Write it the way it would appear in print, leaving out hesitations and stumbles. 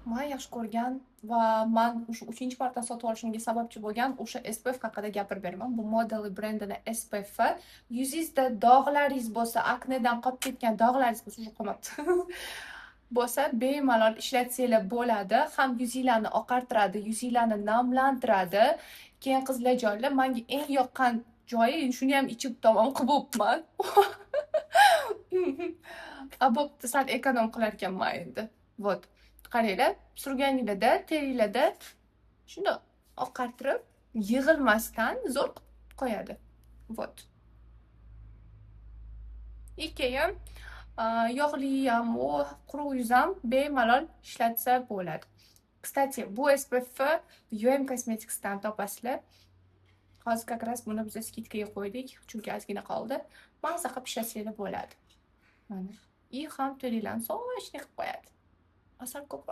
Man yaxshi ko'rgan va man o'sha uchinchi marta sotib olishimga sababchi bo'lgan o'sha SPF haqida gapirib beraman. Bu Modely brendini SPF. Yuzingizda dog'laringiz bo'lsa, aknedan qolib ketgan dog'laringiz bo'lsa, уже qolmabdi, bo'lsa, bemalol ishlatsanglar bo'ladi. Ham yuzinglarni oqartiradi, yuzinglarni namlantiradi. Keyin, qizlarjonlar, manga eng yoqqan joyi, shuni ham ichib tamom qilib bo'libman. A, bo'pti, sal эконом qilar ekanman endi. Вот. Qaranglar, surganinglarda teringlarda shundoq oqartirib, yig'ilmasdan zo'r qilib qo'yadi. Вот. И keyin yog'li ham, quruq yuz ham bemalol ishlatsa bo'ladi. Кстати, bu SPF UM Cosmetics'dan topasizlar. Hozir как раз buni biz скидка ga qo'ydik, chunki ozgina qoldi. Maza qilib ishlatsanglar bo'ladi. Mana. И ham teringlarni сочный qilib qo'yadi. Asal ko'proq.